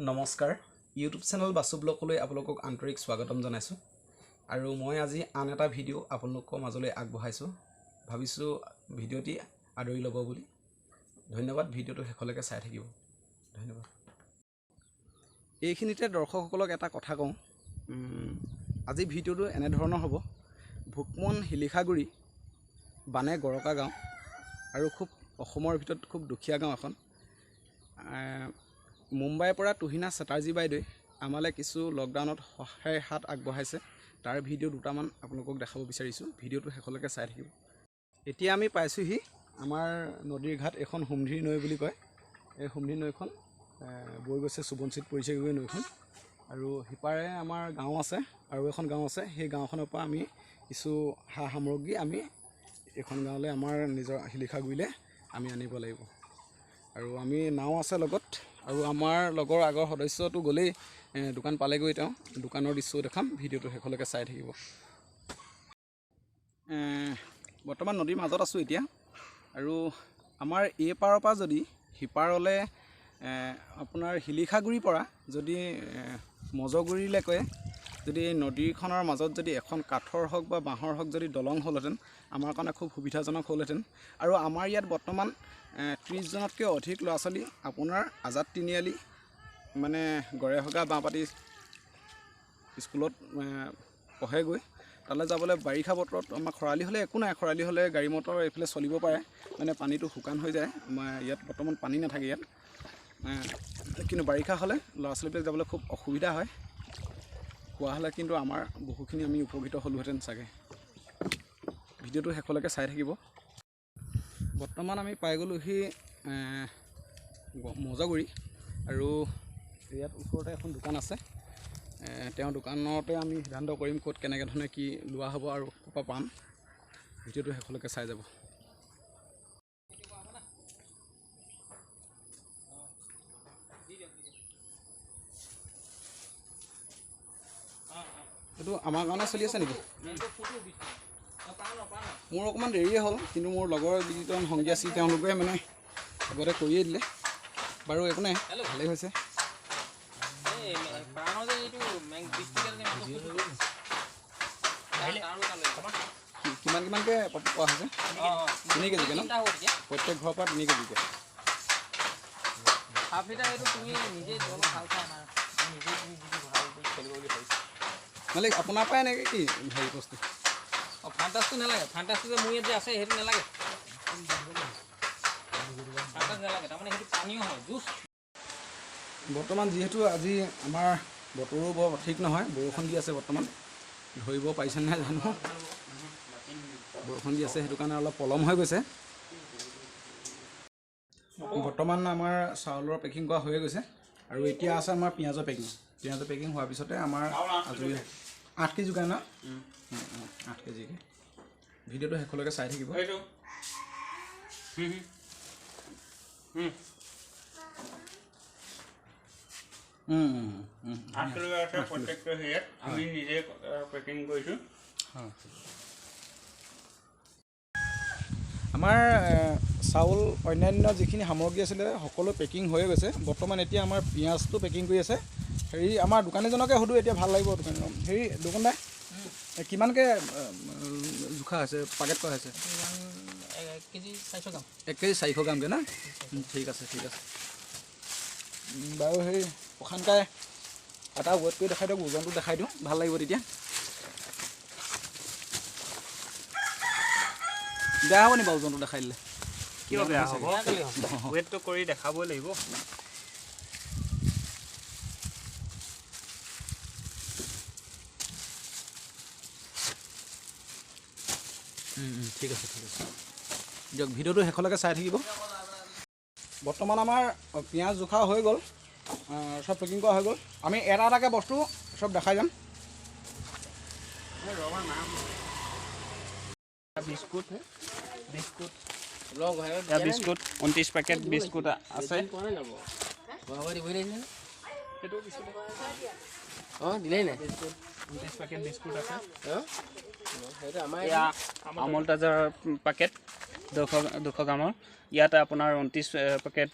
নমস্কাৰ, YouTube channel Basu ব্লগলৈ আপোনালোকক আন্তৰিক স্বাগতম জনাইছোঁ। আৰু মই আজি আন এটা ভিডিঅ' আপোনালোকৰ মাজলৈ আগবঢ়াইছোঁ। ভাবিছোঁ ভিডিঅ'টি আদৰি ল'ব বুলি। ধন্যবাদ, ভিডিঅ'টো শেষলৈকে চাই থাকিব। ধন্যবাদ। এইখিনিতে দৰ্শকসকলক এটা কথা কওঁ, আজি ভিডিঅ'টো এনেধৰণৰ হ'ব। ভোকমন শিলিখাগুৰি বানে গৰকা গাঁও আৰু খুব অসমৰ ভিতৰত খুব দুখীয়া গাঁও এখন। মুম্বাইৰ পৰা তুহিনা চেটাৰ্জী বাইদেৱে আমালৈ কিছু লকডাউনত সহায়ৰ হাত আগবঢ়াইছে, তাৰ ভিডিঅ' দুটামান আপোনালোকক দেখাব বিচাৰিছোঁ। ভিডিঅ'টো শেষলৈকে চাই থাকিব। এতিয়া আমি পাইছোঁহি আমাৰ নদীৰ ঘাট, এইখন সুমধিৰ নৈ বুলি কয়। এই সুমধিৰ নৈখন বৈ গৈছে, সোৱণশিৰিত পৰিছেগৈ নৈখন। আৰু সিপাৰে আমাৰ গাঁও আছে, আৰু এখন গাঁও আছে। সেই গাঁওখনৰ পৰা আমি কিছু সা সামগ্ৰী আমি এইখন গাঁৱলৈ, আমাৰ নিজৰ শিলিখাগুৰিলৈ আমি আনিব লাগিব। আৰু আমি নাও আছে লগত, আৰু আমাৰ লগৰ আগৰ সদস্যটো গ'লেই দোকান পালেগৈ, তেওঁ দোকানৰ দৃশ্যও দেখাম। ভিডিঅ'টো শেষলৈকে চাই থাকিব। বৰ্তমান নদীৰ মাজত আছোঁ এতিয়া। আৰু আমাৰ এই পাৰৰ পৰা যদি সিপাৰলৈ, আপোনাৰ শিলিখাগুৰিৰ পৰা যদি মজগুৰিলৈকে যদি এই নদীখনৰ মাজত যদি এখন কাঠৰ হওক বা বাঁহৰ হওক যদি দলং হ'লহেঁতেন, আমাৰ কাৰণে খুব সুবিধাজনক হ'লহেঁতেন। আৰু আমাৰ ইয়াত বৰ্তমান 30জনতকৈ অধিক ল'ৰা ছোৱালী আপোনাৰ আজাদ তিনিআলি মানে গড়েহগা বাঁহপাতি স্কুলত পঢ়েগৈ। তালৈ যাবলৈ বাৰিষা বতৰত আমাৰ খৰালি হ'লে একো নাই, খৰালি হ'লে গাড়ী মটৰ এইফালে চলিব পাৰে, মানে পানীটো শুকান হৈ যায়। আমাৰ ইয়াত বৰ্তমান পানী নাথাকে ইয়াত, কিন্তু বাৰিষা হ'লে ল'ৰা ছোৱালীবিলাক যাবলৈ খুব অসুবিধা হয়। হোৱা হ'লে কিন্তু আমাৰ বহুখিনি আমি উপকৃত হ'লোহেঁতেন চাগে। ভিডিঅ'টো শেষলৈকে চাই থাকিব। বৰ্তমান আমি পাই গ'লোহি মজগুৰি, আৰু ইয়াত ওচৰতে এখন দোকান আছে। তেওঁৰ দোকানতে আমি সিদ্ধান্ত কৰিম ক'ত কেনেকৈ ধৰণে কি লোৱা হ'ব আৰু ক'ৰ পৰা পাম। ভিডিঅ'টো শেষলৈকে চাই যাব। এইটো আমাৰ কাৰণে চলি আছে নেকি? মোৰ অকণমান দেৰিয়ে হ'ল, কিন্তু মোৰ লগৰ যিকেইজন সংগী আছিল তেওঁলোকে মানে আগতে কৰিয়ে দিলে। বাৰু একো নাই, ভালেই হৈছে। কিমান কিমানকৈ পোৱা হৈছে? 3 কেজিকৈ ন? প্ৰত্যেক ঘৰৰ পৰা 3 কেজিকৈ। মালিক, আপোনাৰ পৰাই এনেকৈ কি হেৰি বস্তু? অঁ, ফান্টাছটো নালাগে। ফান্টাছটো যে মোৰ ইয়াত যে আছে সেইটো নালাগে। ফান্টাছ নালাগে, তাৰমানে সেইটো পানীও হয়, জুচ। বৰ্তমান যিহেতু আজি আমাৰ বতৰো বৰ ঠিক নহয়, বৰষুণ দি আছে বৰ্তমান, ধৰিব পাৰিছে নাই জানো, বৰষুণ দি আছে, সেইটো কাৰণে অলপ পলম হৈ গৈছে। বৰ্তমান আমাৰ চাউলৰ পেকিং কৰা হৈয়ে গৈছে, আৰু এতিয়া আছে আমাৰ পিঁয়াজৰ পেকিং। পিঁয়াজৰ পেকিং হোৱাৰ পিছতে আমাৰ আজৰি 8 কেজি যোগান ন? 8 কেজিকৈ। ভিডিঅ'টো শেষলৈকে চাই থাকিব। আমি নিজে পেকিং কৰিছোঁ। আমাৰ চাউল অন্যান্য যিখিনি সামগ্ৰী আছিলে সকলো পেকিং হৈয়ে গৈছে। বৰ্তমান এতিয়া আমাৰ পিঁয়াজটো পেকিং কৰি আছে। হেৰি, আমাৰ দোকানীজনকে সোধোঁ এতিয়া, ভাল লাগিব দোকানীজন। হেৰি দোকানদাৰ, কিমানকৈ জোখা হৈছে, পেকেট কৰা হৈছে? 1 কেজি 400 গ্ৰাম। 1 কেজি 400 গ্ৰামকৈ ন? ঠিক আছে, ঠিক আছে। বাৰু হেৰি প্ৰশান্তই এটা ৱেইট কৰি দেখাই দিয়ক, ওজনটো দেখাই দিওঁ, ভাল লাগিব তেতিয়া। বেয়া হ'ব নি বাৰু ওজনটো দেখাই দিলে? কিয় বেয়া হ'ব, ৱেইটটো কৰি দেখাবই লাগিব। ঠিক আছে, ঠিক আছে দিয়ক, ভিডিঅ'টো শেষলৈকে চাই থাকিব। বৰ্তমান আমাৰ পিঁয়াজ জোখা হৈ গ'ল, চব পেকিং কৰা হৈ গ'ল। আমি এটা এটাকৈ বস্তু চব দেখাই যাম। Biscuit, biscuit, biscuit 29 packet biscuit আছে। পেকেট বিস্কুট আছে। আমুল তাজাৰ পেকেট 200 গ্ৰামৰ, ইয়াত আপোনাৰ 29 পেকেট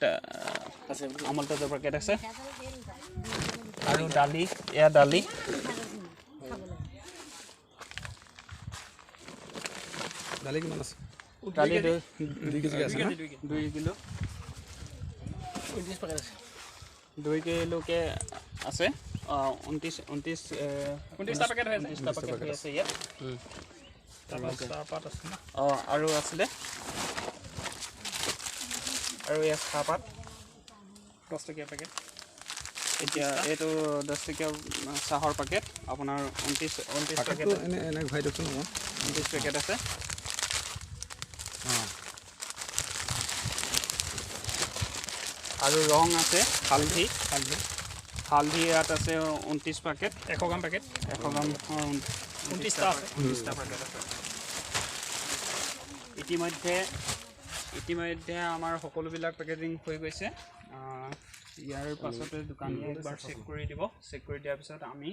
আমল তাজৰ পেকেট আছে আৰু দালি, এয়া দালি। দালি কিমান আছে? দালি 2 কেজি আছে না? 2 কিলো 29 পেকেট আছে। 2 কিলোকে আছে। 29টা পেকেট হৈ আছে। 29টা পেকেট হৈ আছে ইয়াত। চাহপাত আছে না? অঁ, আৰু আছিলে আৰু ইয়াত চাহপাত 10 টকীয়া পেকেট। এতিয়া এইটো 10 টকীয়া চাহৰ পেকেট আপোনাৰ 29 পেকেট। এনে ঘূৰাই দিয়কচোন অকণমান। 29 পেকেট আছে। আৰু ৰং আছে, হালধি, হালধি ইয়াত আছে 29 পেকেট, 100 গ্ৰাম পেকেট, 100 গ্ৰাম 29টা আছে, 29টা পেকেট আছে। ইতিমধ্যে আমাৰ সকলোবিলাক পেকেজিং হৈ গৈছে। ইয়াৰ পাছতে দোকানীয়ে একবাৰ চেক কৰি দিব। চেক কৰি দিয়াৰ পিছত আমি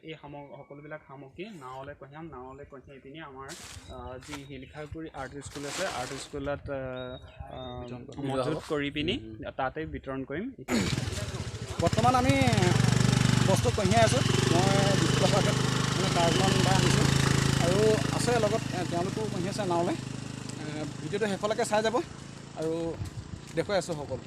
এই সকলোবিলাক সামগ্ৰী নাৱলৈ কঢ়িয়াম। নাৱলৈ কঢ়িয়াই পিনি আমাৰ যি শিলিখাগুৰি আৰ্ট স্কুল আছে, আৰ্ট স্কুলত মজুত কৰি পিনি তাতে বিতৰণ কৰিম। বৰ্তমান আমি বস্তু কঢ়িয়াই আছোঁ। মই বিস্কুটৰ পেকেট মানে কাৰ্টন বা আনিছোঁ আৰু আছে লগত তেওঁলোকেও কঢ়িয়াইছে নাৱলৈ। ভিডিঅ'টো শেষলৈকে চাই যাব আৰু দেখুৱাই আছোঁ সকলো।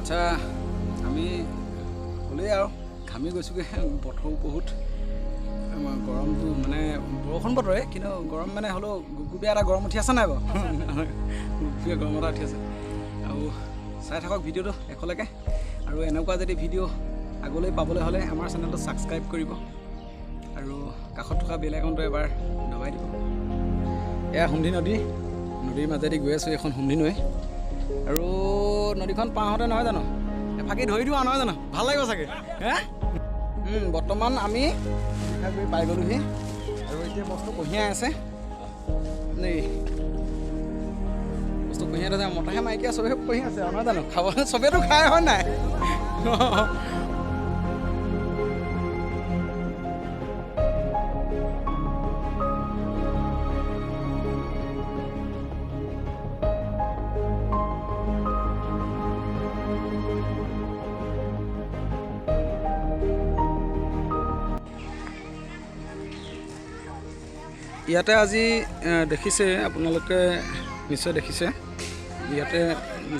আচ্ছা, আমি হ'লেই আৰু ঘামি গৈছোঁগৈ। বতৰো বহুত গৰমটো, মানে বৰষুণ বতৰে কিন্তু গৰম, মানে হ'লেও গুপগুপীয়া এটা গৰম উঠি আছে নাই বাৰু? গুপগুপীয়া গৰম এটা উঠি আছে। আৰু চাই থাকক ভিডিঅ'টো শেষলৈকে। আৰু এনেকুৱা যদি ভিডিঅ' আগলৈ পাবলৈ হ'লে আমাৰ চেনেলটো ছাবস্ক্ৰাইব কৰিব আৰু কাষত থকা বেল আইকনটো এবাৰ দবাই দিব। এয়া সুন্ধি নদী, নদীৰ মাজেদি গৈ আছোঁ। এইখন সুন্ধি নৈ আৰু নদীখন পাৰ হওঁতে নহয় জানো এফাকি ধৰি দিওঁ আৰু নহয় জানো, ভাল লাগিব চাগে হে। বৰ্তমান আমি শিলিখাগুৰি পাই গ'লোহি আৰু এতিয়া বস্তু কঢ়িয়াই আছে। দেই বস্তু কঢ়িয়াই আছে, মতাহে মাইকীয়ে চবেই কঢ়িয়াই আছে আৰু নহয় জানো, খাব চবেইতো খায় হয় নাই? ইয়াতে আজি দেখিছে আপোনালোকে নিশ্চয় দেখিছে, ইয়াতে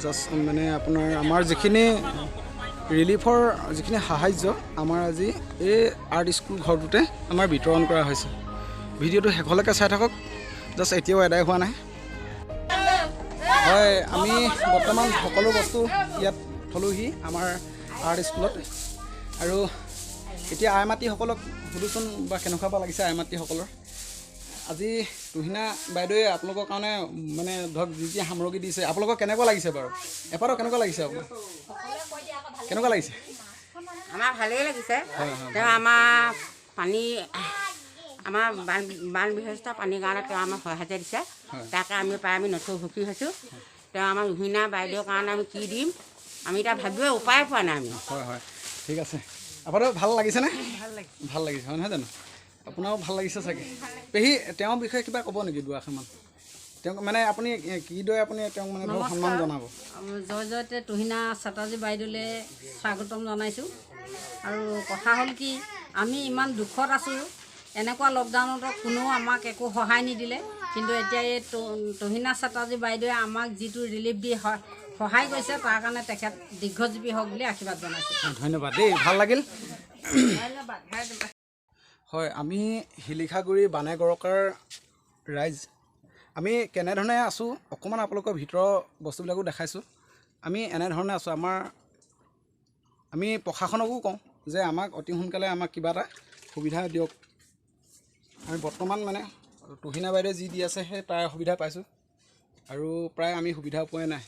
জাষ্ট মানে আপোনাৰ আমাৰ যিখিনি ৰিলিফৰ যিখিনি সাহাৰ্য আমাৰ আজি এই আৰ্ট স্কুল ঘৰটোতে আমাৰ বিতৰণ কৰা হৈছে। ভিডিঅ'টো শেষলৈকে চাই থাকক, জাষ্ট এতিয়াও এদাই হোৱা নাই। হয়, আমি বৰ্তমান সকলো বস্তু ইয়াত থলোহি আমাৰ আৰ্ট স্কুলত। আৰু এতিয়া আই মাতৃসকলক সোধোচোন বা কেনেকুৱা বা লাগিছে আই মাতৃসকলৰ। আজি তুহিনা বাইদেৱে আপোনালোকৰ কাৰণে মানে ধৰক যি যি সামগ্ৰী দিছে, আপোনালোকৰ কেনেকুৱা লাগিছে বাৰু? এপাতো কেনেকুৱা লাগিছে আপোনাৰ? কেনেকুৱা লাগিছে? আমাৰ ভালেই লাগিছে। তেওঁ আমাৰ পানী, আমাৰ বান বিধ্বস্ত পানীৰ কাৰণে তেওঁ আমাক সাহাৰ্য দিছে, তাকে আমি পাই আমি নথৈ সুখী হৈছোঁ। তেওঁ আমাৰ ৰুহিনা বাইদেউৰ কাৰণে আমি কি দিম আমি এতিয়া ভাবিব উপায় পোৱা নাই আমি। হয় হয়, ঠিক আছে। আপোনাৰো ভাল লাগিছেনে? ভাল লাগিছে হয় নহয় জানো? আপোনাৰো ভাল লাগিছে চাগে। পেহী, তেওঁৰ বিষয়ে কিবা ক'ব নেকি দুআষাৰমান? তেওঁক মানে আপুনি কিদৰে আপুনি তেওঁক মানে ধৰক সন্মান জনাব? জয় জয়তে তুহিনা চেটাৰ্জী বাইদেউলৈ স্বাগতম জনাইছোঁ। আৰু কথা হ'ল কি, আমি ইমান দুখত আছোঁ, এনেকুৱা লকডাউনত কোনেও আমাক একো সহায় নিদিলে, কিন্তু এতিয়া এই তুহিনা চেটাৰ্জী বাইদেৱে আমাক যিটো ৰিলিফ দি সহায় কৰিছে, তাৰ কাৰণে তেখেত দীৰ্ঘজীৱী হওক বুলি আশীৰ্বাদ জনাইছোঁ। ধন্যবাদ দেই, ভাল লাগিল। ধন্যবাদ। হয়, আমি শিলিখাগুৰি বানেগৰকাৰ ৰাইজ আমি কেনেধৰণে আছোঁ অকণমান আপোনালোকৰ ভিতৰৰ বস্তুবিলাকো দেখাইছোঁ। আমি এনেধৰণে আছোঁ। আমি প্ৰশাসনকো কওঁ যে আমাক অতি সোনকালে আমাক কিবা এটা সুবিধা দিয়ক। আমি বৰ্তমান মানে তুহিনা বাইদেৱে যি দি আছে সেই তাৰ সুবিধা পাইছোঁ আৰু প্ৰায় আমি সুবিধা পোৱাই নাই।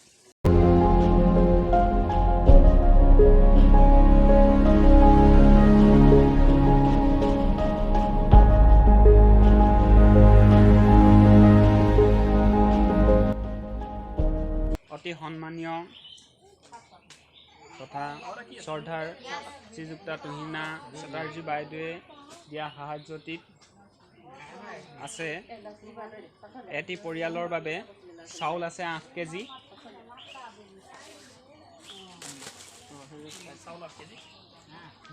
অতি সন্মানীয় তথা শ্ৰদ্ধাৰ শ্ৰীযুক্তা তুহিনা চেটাৰ্জী বাইদেৱে দিয়া সাহাৰ্যটিত আছে এটি পৰিয়ালৰ বাবে চাউল আছে 8 কেজি,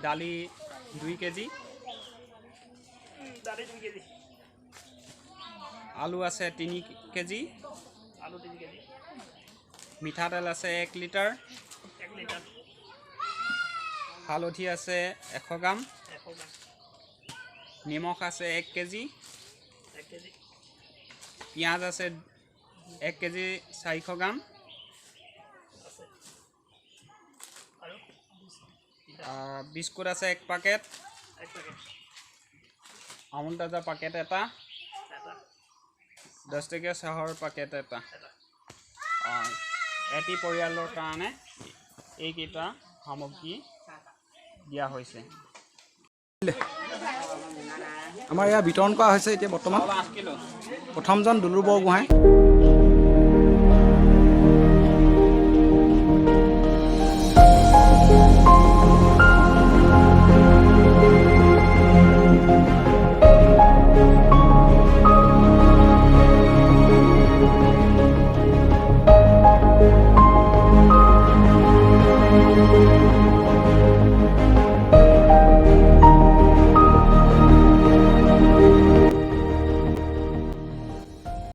দালি 2 কেজি, আলু আছে 3 কেজি, মিঠাতেল আছে 1 লিটাৰ, হালধি আছে 100 গ্ৰাম, নিমখ আছে 1 কেজি, পিঁয়াজ আছে 1 কেজি 400 গ্ৰাম, বিস্কুট আছে 1 পেকেট, আমুল তাজা পেকেট এটা, 10 টকীয়া চাহৰ পেকেট এটা। এটি পৰিয়ালৰ কাৰণে এইকেইটা সামগ্ৰী দিয়া হৈছে। আমাৰ ইয়াত বিতৰণ কৰা হৈছে এতিয়া বৰ্তমান। প্ৰথমজন দুলু বৰগোহাঁই।